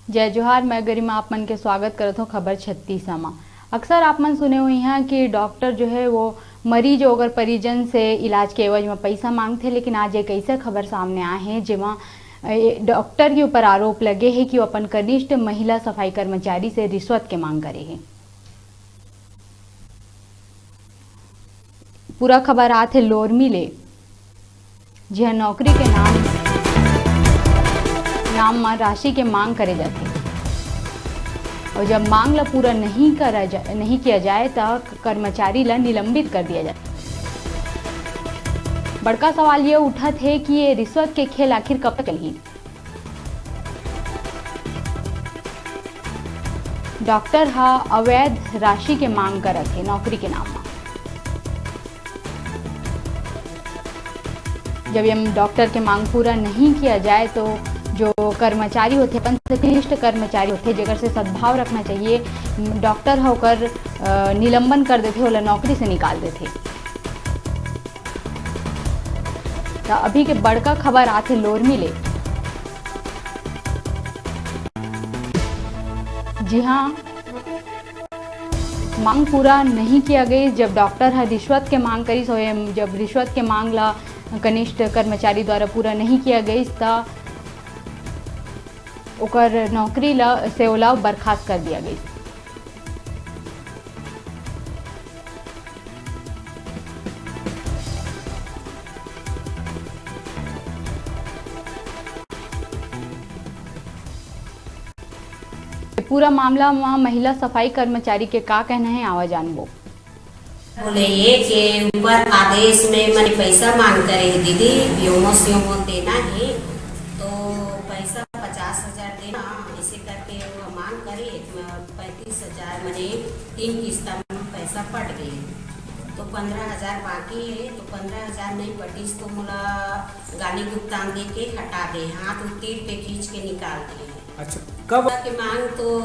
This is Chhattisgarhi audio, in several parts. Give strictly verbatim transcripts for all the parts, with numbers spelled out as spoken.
जय जोहार, मैं गरिमा आप मन के स्वागत करत हौं खबर छत्तीस म। अक्सर आप मन सुने हुए हैं कि डॉक्टर जो है वो मरीज अउ ओकर परिजन से इलाज के एवज म पैसा मांगथे, लेकिन आज एक ऐसा खबर सामने आए हे जेमा, ए, डॉक्टर के ऊपर आरोप लगे हे कि वो अपन कनिष्ठ महिला सफाई कर्मचारी से रिश्वत के मांग करे हे। पूरा खबर आत हे लोरमी ले, जिहां नौकरी के नाम, नाम म राशि के मांग करे जाथे। अउ जब मांग ल पूरा नहीं करा जा-, नहीं किया जाए, त कर्मचारी ल निलंबित कर दिया जाए। बड़का सवाल ये उठत हे कि ये रिश्वत के खेल आखिर कब तक चलही? डॉक्टर ह अवैध राशि के मांग करत हे नौकरी के नाम म। जब ये डॉक्टर के मांग पूरा नहीं किया जाए, तो जो कर्मचारी होथे, अपन से कनिष्ठ कर्मचारी होथे, जेकर से सद्भाव रखना चाहिए, डॉक्टर ह ओकर, अ, निलंबन कर देथे, ओला नौकरी से निकाल देथे। त अभी के बड़का खबर आथे लोरमी ले। जी हाँ, मांग पूरा नहीं किया गई। जब डॉक्टर ह रिश्वत के मांग करिस, होए, जब रिश्वत के मांग ला कनिष्ठ कर्मचारी द्वारा पूरा नहीं किया गई, त ओकर नौकरी ला, से ओला बर्खास्त कर दिया गई। पूरा मामला म महिला सफाई कर्मचारी के का कहना हे, आवा जानबो। बोले ये के ऊपर आदेश में मैंने पैसा मांग करे हे दीदी, योमो स्योमो देना है, तो पैसा पचास हजार देना, ऐसे करके वो मांग करे, पैंतीस हजार मैंने तीन किस्ता में पैसा पट गए, तो पंद्रह हजार बाकी है, तो पंद्रह हजार नहीं पटिस तो मोला गाली गुप्तान दे के हटा दे, हाथ उतीर के खींच के निकाल दे। अच्छा, कब? के मांग तो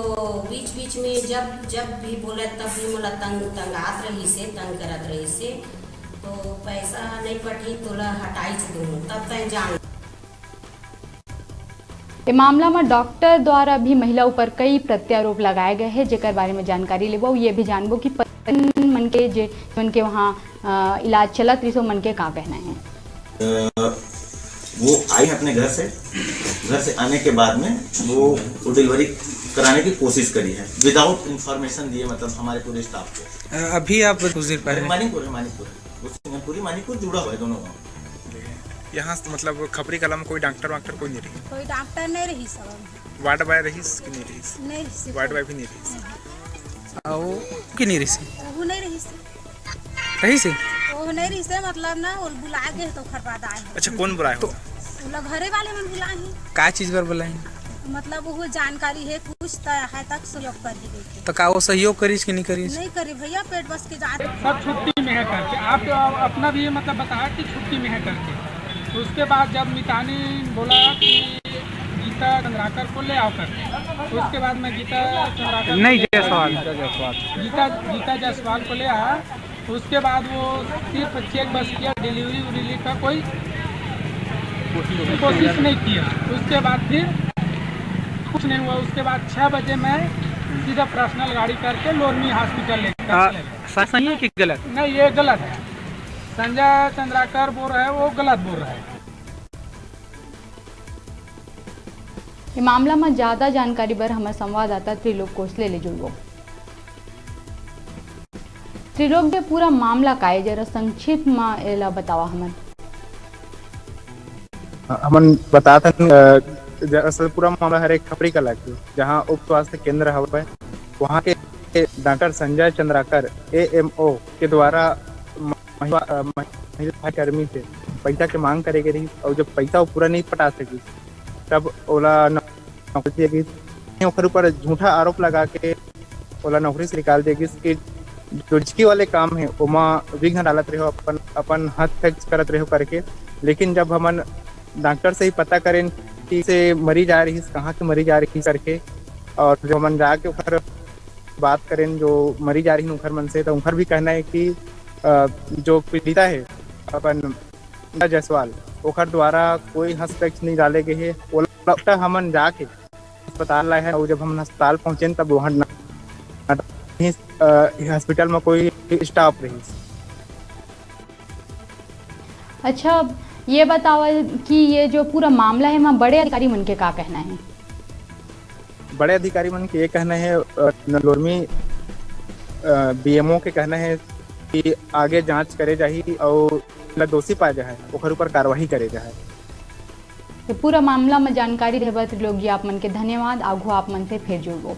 बीच बीच में जब, जब भी बोले तब भी मोला तंग, तंगात रही से, तंग करत रही से, तो पैसा नहीं पटही तोला हटाई से दूँ, तब तय जान। ए मामला म डॉक्टर द्वारा भी महिला ऊपर कई प्रत्यारोप लगाए गए हैं, जेकर बारे में जानकारी लेबो, ये भी जानबो कि परिजन मन के जे, मन के वहाँ, अ, इलाज चलत रहिस, ओ मन के का कहना है। अ, वो आई अपने घर से, घर से आने के बाद में वो, वो डिलीवरी कराने की कोशिश करी है, विदाउट इन्फॉर्मेशन दिए, मतलब हमारे पूरे स्टाफ को। अ, अभी आप कुछ देर पहले मानिकपुर है, मानिकपुर है, वो सिंगनपुरी मानिकपुर जुड़ा हुआ है दोनों गाँव। यहाँ से, मतलब, खपरी कला में कोई डॉक्टर वाक्टर कोई नहीं रही? कोई डॉक्टर नहीं रही सब। वार्ड बॉय रहीस कि नहीं रहीस? नहीं रहीस। वार्ड बॉय भी नहीं रहीस। नहीं। आ, वो कि नहीं रहीस? वो नहीं रहीस। रहीस? वो नहीं रहीस, मतलब ना, वो बुला के तो ओकर बाद आए हैं। अच्छा, कौन बुलाए हो? तो वो लोग घरे वाले मन बुलाए हैं। का चीज बर बुलाए हैं? मतलब, वो जानकारी है कुछ, तो यहाँ तक सहयोग कर ही देते। तो का वो सहयोग करिस कि नहीं करिस? नहीं करे भैया, पेट बस के जात। सब छुट्टी में है करके, आप तो अपना भी मतलब बताया कि छुट्टी में है करके। तो उसके बाद जब मितानी बोला कि गीता चंद्राकर को ले आओ करके, तो उसके बाद मैं गीता चंद्राकर को नहीं, ले आया। जायसवाल। गीता, गीता जायसवाल को ले आया। तो उसके बाद वो सिर्फ चेक बस किया, डिलीवरी उलीवरी का कोई कोशिश नहीं किया। उसके बाद फिर कुछ नहीं हुआ। उसके बाद छः बजे मैं सीधा पर्सनल गाड़ी करके लोरमी हॉस्पिटल लेकर आ, चले गए। सा-, सही है कि गलत? नहीं, ये गलत है। संजय चंद्राकर बोल रहे हैं, वो गलत बोल रहे हैं। ये मामला में ज्यादा जानकारी बर हमर संवाददाता त्रिलोक कोसले ले जुड़बो। त्रिलोक, ये पूरा मामला का ए, जरा संक्षिप्त में एला बतावा हमन। हमन बतात हन, अ, दरअसल पूरा मामला हरे खपरी कला के, जहां उप स्वास्थ्य केंद्र हवय, वहां के डॉक्टर संजय चंद्राकर, एएमओ, के द्वारा महिला, अ, महिला कर्मी से पैसा के मांग करे गे रहिस, और जब पैसा वो पूरा नहीं पटा सकिस, तब ओला नौकरी दिए गिस। ओकर ऊपर झूठा आरोप लगा के ओला नौकरी से निकाल दिए गिस कि जो रिचकी वाले काम है, ओमा विघ्न डालत रहे हो, अपन, अपन हाथ खर्च करत रहे हो करके। लेकिन जब हमन डॉक्टर से ही पता करेन कि से मरीज आ रहिस, कहाँ के मरीज आ रहिस करके, और जब हमन जाके ओकर बात करेन जो मरीज आ रहिन ओकर मन से, तो ओकर भी कहना है कि, अ, जो पीड़िता है अपन जायसवाल, ओकर द्वारा कोई हस्तक्षेप नहीं डाले गए हे। ओला उल्टा हमन जाके अस्पताल लाए हैं और जब हम अस्पताल पहुंचे तब वहाँ न-, न-, इस, अ, हॉस्पिटल में कोई स्टाफ रही। अच्छा, अब ये बताओ कि ये जो पूरा मामला है, वहाँ बड़े अधिकारी मन के का कहना है? बड़े अधिकारी मन के ये कहना है, अ, नलोरमी, अ, बीएमओ के कहना है कि आगे जांच करे जाही और ला दोषी पाए जाए, ओकर ऊपर कार्रवाई करे जाए। तो पूरा मामला में जानकारी देहे बर त्रिलोक जी आप मन के धन्यवाद। आघू आप मन से फिर जुड़बो।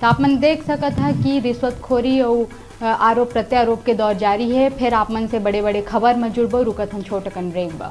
तो आप मन देख सकत ह कि रिश्वतखोरी अउ, अ, आरोप प्रत्यारोप के दौर जारी है। फिर आप मन से बड़े-बड़े खबर में जुड़बो। रुकत हन छोट अकन ब्रेक बर।